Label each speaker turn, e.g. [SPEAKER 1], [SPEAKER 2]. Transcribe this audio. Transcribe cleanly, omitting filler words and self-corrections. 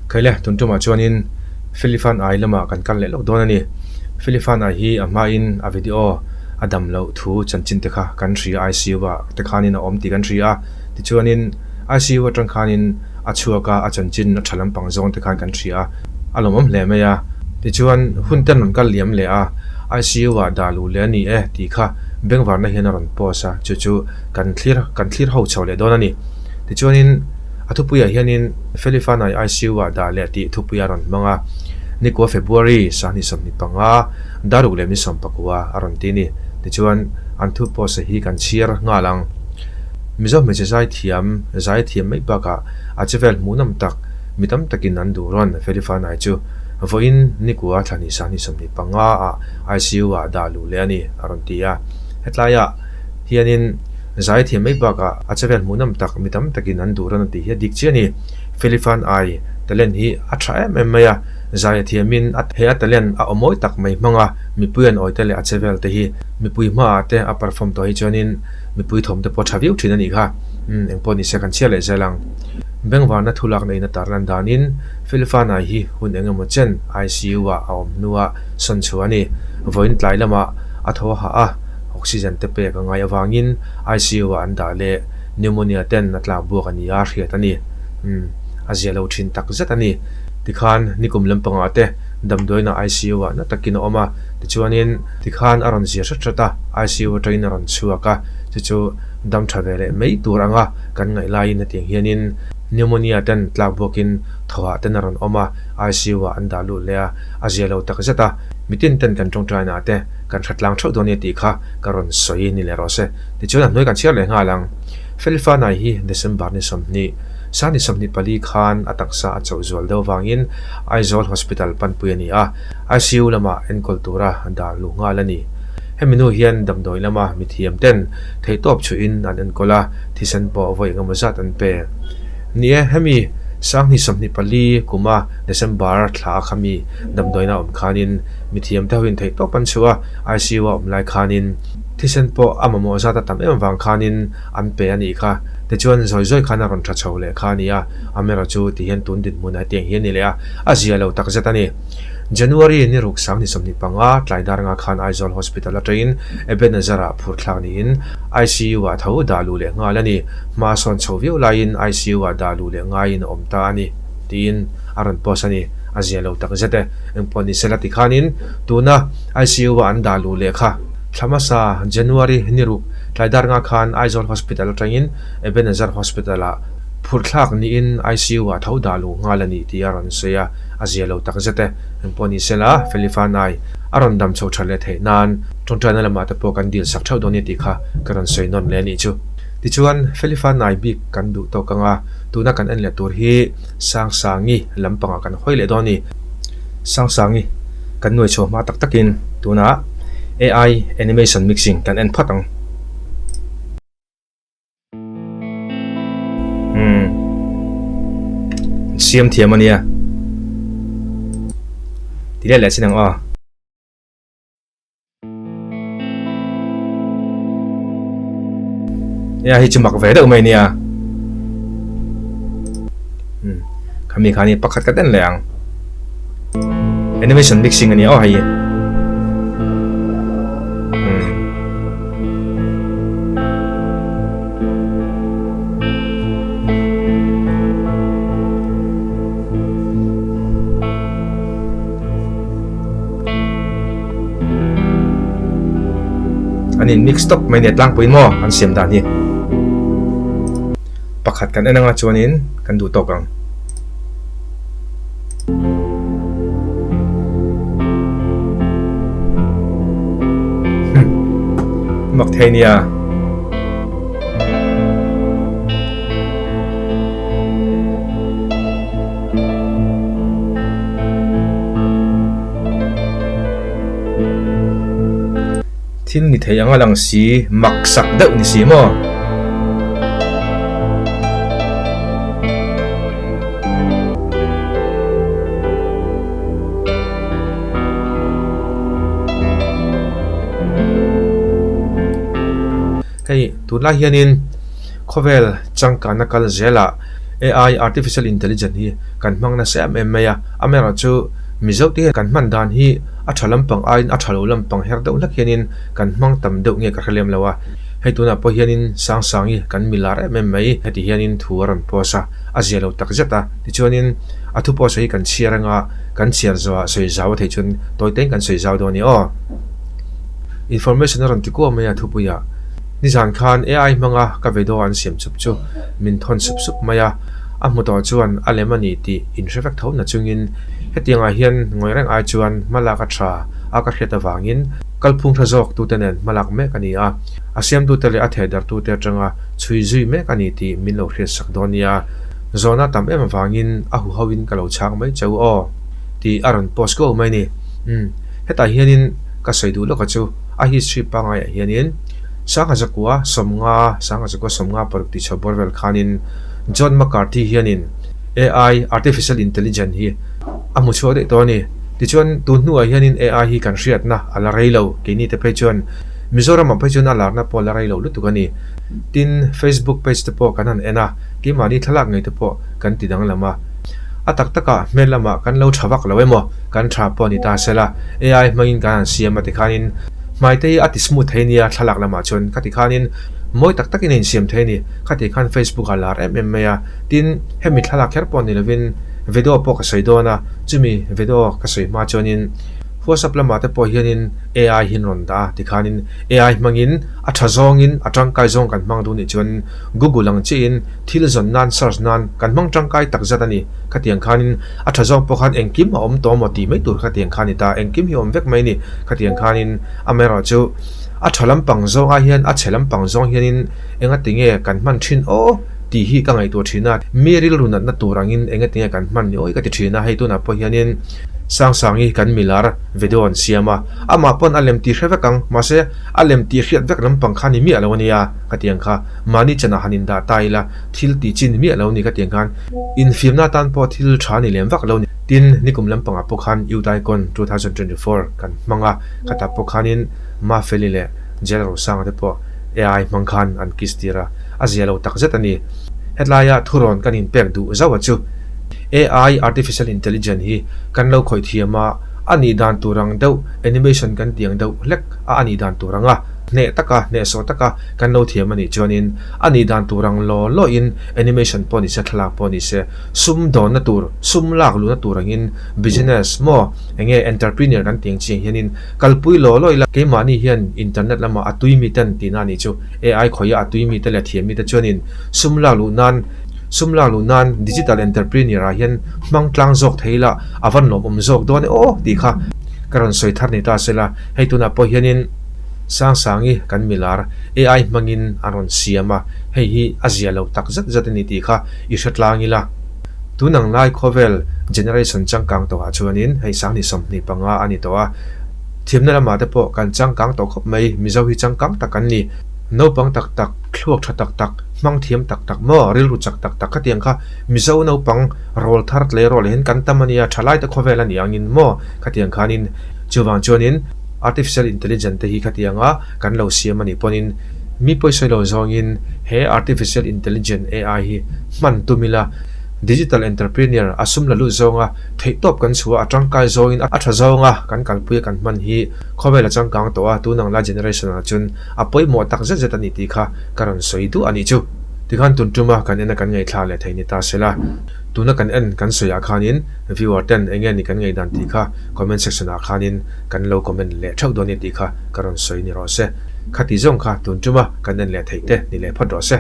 [SPEAKER 1] Khaile, tun tumah chuanin Filifan Ai lamah kan kal leh lawk dawn a ni. Filifan Ai hi a hmain a video a dam loh thu chanchin te kha kan hria a, ICU ah te khanin a awm tih kan hria a. Tichuanin ICU atang khanin a chhuak a, a chanchin a tha lampang zawng te khan kan hria a, a lawmawm hle mai a. Tichuan hun ten rawn kal liam leh a, ICU ah dah luh leh a ni e tih kha bengvarna hian a rawn post a, chu chu kan thlir kan thlir ho chho leh dawn a ni. Tichuanin a thupuiah hianin Felifanai ICU ah dah leh tih thupui a rawn hmang a, Nikua February 2025, daruk leh ni sawmpakua a rawn ti a ni. Tichuan an thu post hi kan chhiar nghal ang. Mizo hmeichhe zaithiam, zaithiam mai bakah a chevel hmuhnawm tak mi tam takin an duh rawn Felifanai chu vawiin Nikua thla ni 2025 ah ICU ah dah luh leh a ni a rawn ti a. Hetlaiah hianin Zaithiam mai bakah a chevel hmuhnawm tak mi tam takin an duh rawn a tih hi a dik chiah a ni. Felifan ai talent hi a tha em em mai a, zai a thiamin a he a talent a awmawi tak mai hmang a, mipui an awite leh a chevel te hi mipui hmaah te a perform tawh hi chuanin mipui thawm te pawh a tha viau thin a nih kha. Umm engpawh ni se kan chhiar leh zel ang. Bengvarna thu lak neihna tar lan danin Felifan ai hi hun eng emaw chen ICU ah a awm hnua sawn chhuah a ni. Vawiin tlai lamah a thaw hah a. Oxygen te pek a ngai avangin ICU ah an dah leh pneumonia ten a tlak buak a ni a hriat a ni. Umm, a zia lo thin tak zet a ni. Tikhan nikum lampangah te damdawiina ICU ah na takin a awm a, tichuanin tikhan a rawn zia hret hret a, ICU atangin a rawn chhuak a, chu chu dam tha ve leh mai tur anga kan ngaih laiin hetiang hianin pneumonia ten tlak buakin thawhah ten a rawn awm a, ICU ah an dah lut leh a, a zia lo tak zet a, mitin ten kan tawngtaina te kan hre tlang theuh dawn nia tih kha ka rawn sawi ni leh rawh se. Tichuan a hnuai kan chhiar leh nghal ang. Felifanai hi December ni 20, Sani 24 khan a taksa a chauh zual deuh avangin Aizawl Hospital panpui a ni a, ICU lamah enkawl tura dah luh nghal a ni. Hemi hnu hian damdawi lama mithiam ten theihtawp chhuihin an enkawl a, thisen pawh vawi engemaw zat an pe. Ni e, hemi Sanghnih 24 kuma December thla a khami damdawiina awm khanin Mithiam te hoin theih tawp an chhuah a, ICU a awm lai khanin thisen pawh a mamawh zat a tam em avang khanin an pe a nih kha. Tichuan zawi zawi khan a rawn tha chho leh kha a ni a, amaherawh chu ti hian tun dinhmun hetiang hi a ni leh a, a zia lo tak zet a ni. January ni ruk 2025 tlai dar nga khan Aizawl Hospital atangin Ebenezer ah phur thlak niin ICU ah tho dah luh leh nghal a ni. Hma sawn chho viau laiin ICU ah dah luh leh ngaiin a awm ta a ni. Tiin a rawn post a ni. A zia lo tak zet e. Engpawh ni sela tikhanin tuna ICU a an dah luh leh kha thla hmasa January ni ruk tlai dar nga khan Aizawl Hospital atangin Ebenezer Hospital ah phurh thlak niin ICU ah tho dah luh nghal a ni tih a rawn sawi a, a zia lo tak zet e. Engpawh ni sela Felifanai a rawn dam chho that leh theih nan tawngtaina lamah te pawh kan dil sak theuh dawn nia tih kha ka rawn sawi nawn leh a nih chu. Tichuan Felifanai bik kan duh tawk ang a. Tuna kan en leh tur hi Sangsangi lampangah kan hawi leh dawn a ni. Sangsangi kan nuai chhuah hma tak takin tunah AI animation mixing kan en phawt ang. Umm siam thiam a nia. Ti leh leh chin ang aw. Nia hi chu mak ve deuh mai nia. Hmm. Khami khani pakhat ka den leh ang. Animation mixing ania aw hei. Hmm. An in mix tawp mai nia tlangpui maw an siam dan hi pakhat kan en anga chuanin kan duh tawk ang. Mak thei nia. Thil ni thei anga lang si, mak sak deuh ni si maw? Hei tunlai hianin khawvel changkanna kal zelah. AI, Artificial Intelligent, hi kan hmang nasa em em mai a, amaherawhchu Mizo te hian kan hman dan hi a tha lampang aiin a tha lo lampang her deuh hlek hianin kan hmang tam deuh nge ka hre lem lo a. Hei tunah pawh hianin Sangsangi kan mi lar em em mai heti hianin thu a rawn post a, a zia lo tak zet a. Tichuanin a thu post hi kan chhiar anga kan chhiar zawhah sawi zau a theih chuan tawi tein kan sawi zau dawn a ni aw. Information a rawn ti kuau mai a thupuiah. Nizan khan AI hmanga ka video an siam chup chu min thawn sup sup mai a, a hmu tawh chuan a lem a ni tih inhre vek tho na chungin hetiangah hian ngawi reng ai chuan hmalak a tha a ka hriat avangin kalphung hre zawk tute nen hmalak mek a ni a, a siamtute leh a thehdarhtute atanga chhui zui mek a ni tih min lo hriatsak dawn nia. Zawhna tam em avangin a huhoin ka lo chhang mai cheu aw tih a rawn post ko mai a ni. Umm hetah hianin ka sawi duh lawka chu a history pangaiah hianin Sangha zakua sawmnga, Sangha zakua sawmnga paruk tih chho bawr vel khanin John McCarthy hianin AI, Artificial Intelligent, hi a hmu chhuak daih tawh a ni. Tichuan, tun hnuah hianin AI hi kan hriatna a la rei lo, keini te phei chuan Mizoramah phei chuan a larna pawh a la rei lo lutuk a ni. Tin, Facebook page te pawh kan han en a, keimahni thlalak ngei te pawh kan ti danglam a. A tak takah hmel lamah kan lo tha vak lo emaw, kan tha pawh a ni ta sela, AI hmangin kan han siam a tikhanin hmaite hi a ti smooth thei nia thlalak lamah chuan khati khanin mawi tak takin a insiam thei a ni. Khati khan Facebook ah lar em em mai a, tin hemi thlalak kher pawh ni lovin video pawh ka sawi dawn a, chumi video ka sawi hma chuanin WhatsApp lamah te pawh hianin AI hi an rawn dah a, tikhanin AI hmangin a tha zawngin a tangkai zawng kan hmang duh nih chuan Google ang chiahin thil zawn nan search nan kan hmang tangkai tak zat a ni. Khatiang khanin A tha zawk pawh khan engkim a awm tawh maw tih mai tur khatiang khan ni ta, engkim hi a awm vek mai ni. Khatiang khanin amaherawh chu a tha lampang zawng ai hian a chhe lampang zawng hianin enga tinge kan hman thin aw tih hi ka ngaihtuah thin a, mi rilru natna tur angin enga tinge kan hman ni awi ka ti thin a, hei tunah pawh hianin Sangsangi kan milar video an siam a, amah pawn a lem tih hre vek ang, mahse a lem tih hriat vek lampang kha ni miah lo a nia, khatiang kha mahni chanah han indah ta ila thil tih chi ni miah lo ni khatiang khan. Infiamna atan pawh thil tha ni lem vak lo ni. Tin, nikum lampangah pawh khan Youth Icon 2024 kan hmang a, khatah pawh khanin Mafeli leh Jel Rosanga te pawh AI hmang khan an kiss tir a, a zia lo takzet a ni. Hetlaia thurawn kan inpek duh zauh a chu AI, Artificial Intelligent, hi kan lo khawih thiam a, a nih dan tur ang deuh animation kan tih ang deuh hlek a a nih dan tur ang a, hneh taka, hnehsawh taka kan lo thiam a nih chuanin a nih dan tur ang law lawin Animation pawh ni se, thlalak pawh ni se, sum dawnna tur, sum lak luhna tur angin business maw enge entrepreneur kan tih ang chiang hianin kalpui law law ila keimahni hian internet lama a tui miten tihna a nih chu AI khawia a tui mite leh thiam mite chuanin sum lak luh nan sum lak luh nan digital entrepreneur ah hian hmang tlang zawk thei ila a van lawmawm zawk dawn e aw tih kha ka rawn sawi thar ni ta sela hei tunah pawh hianin Sangsangi kan milar AI hmangin a rawn siam a, hei hi a zia lo tak zet zet a ni tih kha i hre tlang ila. Tun ang lai khawvel generation changkang tawhah chuanin hei Sangni 25 a ni tawh a, thiamna lamah te pawh kan changkang tawh khawp mai, Mizo hi changkang tak an ni. Naupang tak tak, thluak tha tak tak, hmang thiam tak tak maw, rilru chak tak tak khatiang kha Mizo naupang rawl thar tleirawl hian kan tam a nia, thalaite khawvel a ni angin maw khatiang khanin chuvang chuanin, Artificial Intelligent te hi khatianga kan lo siam a nih pawhin mi pawisawi lo zawngin he Artificial Intelligent, AI, hi hman tum ila, Digital Entrepreneur a sum la lut zawnga theihtawp kan chhuah a tangkai zawngin a tha zawnga kan kalpuia kan hman hi khawvel a changkang tawh a, tun ang la generation ah chuan a pawimawh tak zet zet a ni tih kha ka rawn sawi duh a nih chu. Tikhan tun tuma kan en a kan ngaihthlak leh thei ni ta sela, tuna kan en kan sawiah khanin viewer ten enge ni kan ngaihdan tih kha comment section ah khanin kan lo comment leh theuh dawn e tih kha ka rawn sawi ni rawh se. Khati zawng kha tun tuma kan en leh theih te ni leh phawt rawh se.